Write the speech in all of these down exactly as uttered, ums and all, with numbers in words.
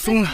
སོང་ལ།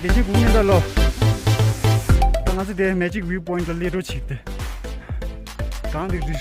དེ་བཞིན་སྒུག་ནས་ད་ལོ། ད་ང་ཚོ་དེ་Magic View Point ལ་སླེབས་འགྲོ་བྱེད་དེ། གང་འདུག་འདྲི།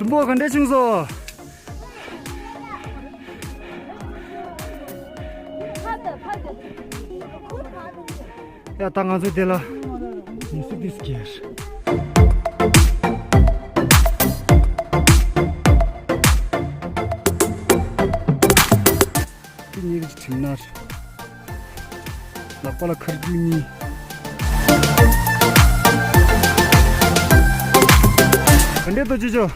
ལྷུན་པོ་ག་འདྲས་བྱུང་སོང་། ཡ་ད་ང་ཚོ་དེ་ལ་ཉི་ཤུ་ཏིས་ཀྱེར། དེ་གཉིས་ཀྱི་ཁྲིམས་ནར། ལག་པ་ལ་ཁར་རྒྱུ་གཉིས། ག་འདྲས་འདུག་ཅི་ཅོ།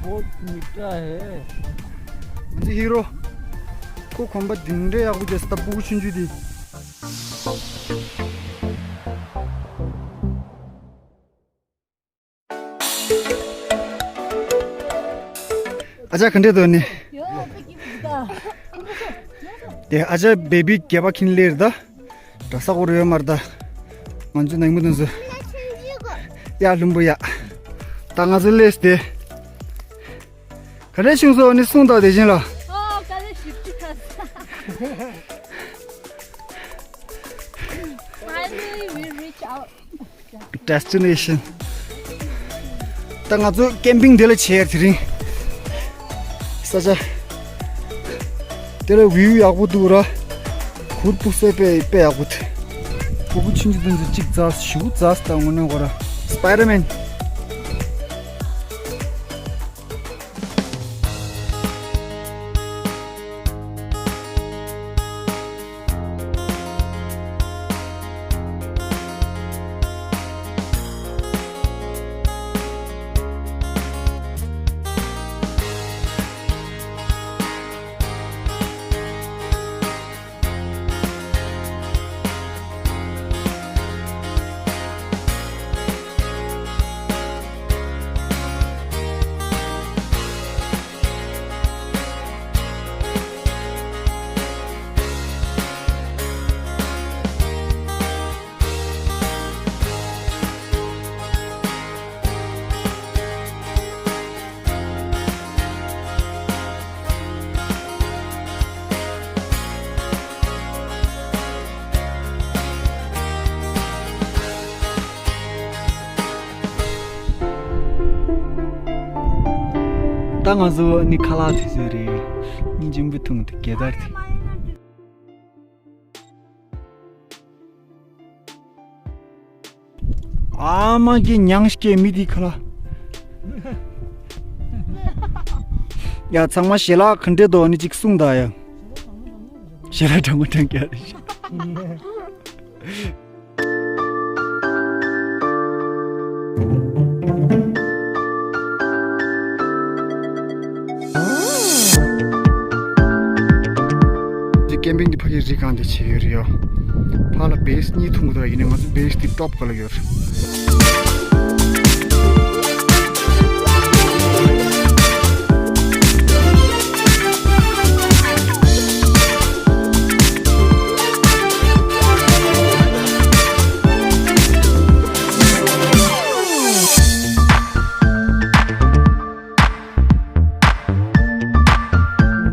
बहुत मीठा है। ང་ཚོ་ཧི་རོ། ཁོ་གོམ་པ་འདི་འདྲས་ཡག་པོ་རྒྱག་ས་ད་ཕྲུ་གུ་ཆུང་ཆུང་དེ། ཨ་ཅག་ག་འདྲས་འདུག་ནི། དེ་ཨ་ཅག་བེ་བི་སྐྱེས་པ་ཁྱིམ་སླེབས་རེད་ད། གྲྭ་ས་སྐོར་ཡོད་མ་རེད་ད། ང་ཚོ་ནང་མི་དང་ཚོ། ཡ་ལྷུན་པོ་ཡ། ད་ང་ཚོ་སླེབས་ཏེ། ག་འདྲས་བྱུང་སོང་ནི་གསུངས་དང་དེ་བཞིན་ལ། ཨོ་ག་ལེ་ཞིབ་ཅིག་ཁ། Finally, we reach our destination. ད་ང་ཚོ་ཀེམ་པིང་དེ་ལ་བྱས་དེ་རིང་། ས་ཆ་དེ་ལ་བིའུ་ཡག་པོ་འདུག་ར། གུར་ཕུབ་ས་དཔེ་དཔེ་ཡག་པོ་འདུག་ཕྲུ་གུ་ཆུང་ཆུང་དེ་ཚོ་གཅིག་འཛག་ཞེ་པོ་འཛག་ད་དངོས་གནས་ཁོ་ར་སི་པའི་ཌར་མེན། ད་ང་ཚོ་ནི་ཁ་ལག་དུས་ཚོད་རེད། སྙིང་རྗེ་པོ་འཐུང་དུ་རྒྱལ་དར་དེ། ཨ་མ་གི་མྱང་སྐྱེ་མི་དེ་ཁ་ལ། ཡ་ཚང་མ་ཞལ་ལག་ག་འདྲས་འདུག་ནི་གཅིག་གསུངས་དང་ཡ། ཞལ་ལག་དྲང་མ་དྲང་རྒྱ་རེད། འདི་ཀེམ་པིང་འདི་ཕ་གི་རི་སྒང་དེ་བྱས་ཡོད་རེད་ཡ། ཕ་ལ་བེ་སི་གཉིས་ཐུང་གི་འདུག་ཡིན་ནའི་ང་ཚོ་བེ་སི་དེ་ཊོབ་སྒང་ལ་ཡོད་རེད།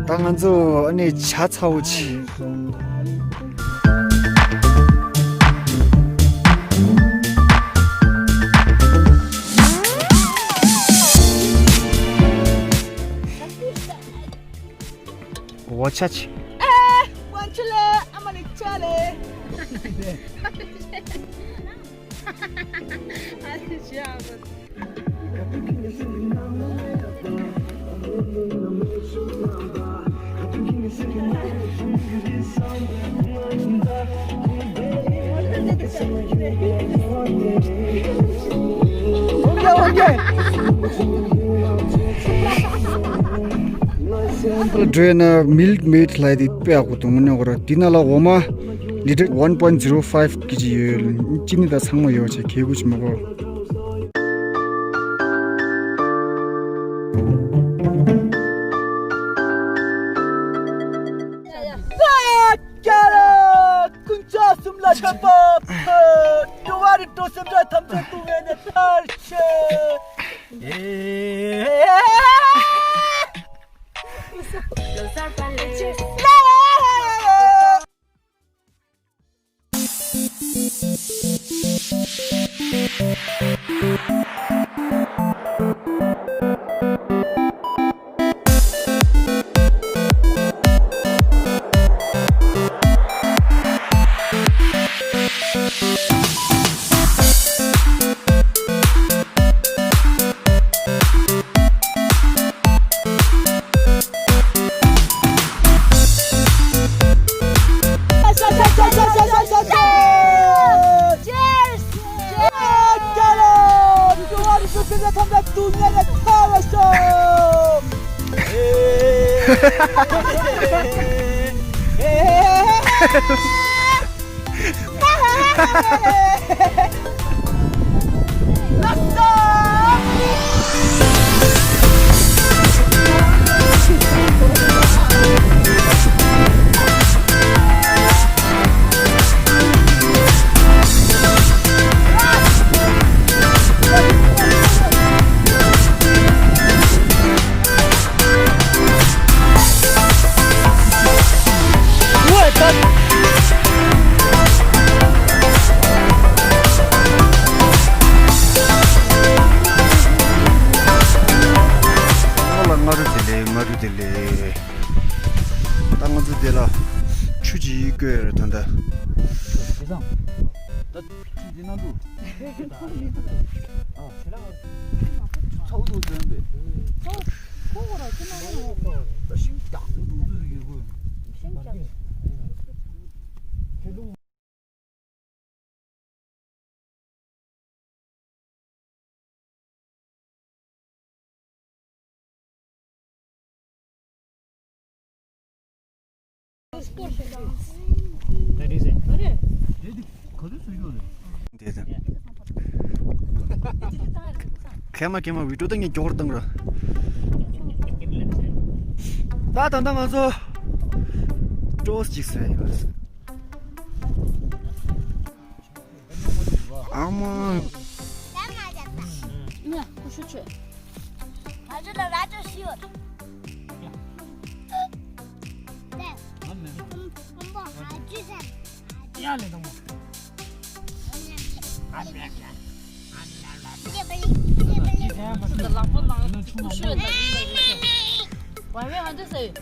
ད་ང་ཚོ་ཨ་ནི་ཇ་ཚ་བོ་ཆེ། ཆ་ཆི། ཨེ། ཝན་ཆུ་ལེ། ཨ་མ་ནི་ཆ་ལེ། ཨ་ནི་ཆ་ལེ། འགྲོ་ན་མིལ་ཀི་མེཌ་ལབ་དེ་དཔེ་ཡག་པོ་འདུག་དངོས་གནས་ཁོ་ར། འདི་ནང་ལ་འོ་མ་ལི་ཊར་one point zero five ཀི་ཇི་ཡོད། ཅི་ནི་ད་ཚང་མ་ཡོད་ཆེ་གལ་གུ་ཅི་མ་གོ། སྐྱ་ར་ཀུན་ཆ་གསུམ་ལ་ཆགས་པ་ཕོད། འགྲོ་བ་རིགས་དྲུག་སེམས་ཅན་ཐམས་ཅད་སྡུག་བསྔལ་ནས་ཐར་ཤོག། ལ་ང་རུ་དེ་ལས་ང་རུ་དེ་ལས། ད་ང་ཚོ་དེ་ལ་ཆུ་ཅིག་བསྐོལ་ཡོད་རེད་ད་ལྟ། དེ་སང་། ད་ཆུ་འདི་ནང་དུ། ཨ། ཚ་བོ་དུ་འཛོན་པས། ཚ་བོ་ཁོ་ཁོ་ར་ཅི་ན་ཡོད། ད་ཤིང་རྒྱགས་ཚ་བོ་དུ་ཡོད་དགོས། ཤིང་རྒྱགས། ཁལ་མ་ཁལ་མ་བི་ཌིའོ་ད་ངས་མགྱོགས་བཏང་ར། ད་ད་ད་ང་ཚོ་ཀྲོས་ཅིག་ཟེར་ཡོད། ཨ་མ། ང་ཁུ་ཤུ་ཆོས། ང་ཚོ་ལ་ར་ཅོ་ཤི་ཡོད། ཡ་ལེ་དང་མོ། ཁུ་ཤུ་ཡོད་ད་ཡིན་ལ་ཡིན་ལ། བ་བའི་ཧ་འདི་ཟེར།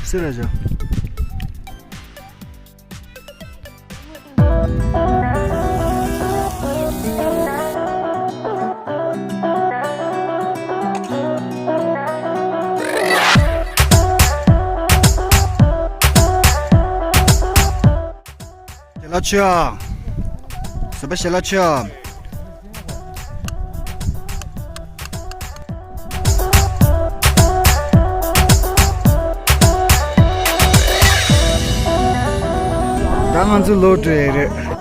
སེ་ར་ཇ། ཞལ་ལག་མཆོད་ཨ། བཟོད་པ་ཞལ་ལག་མཆོད་ཨ། ད་ང་ཚོ་ལོག་འགྲོ་ཡི་རེད།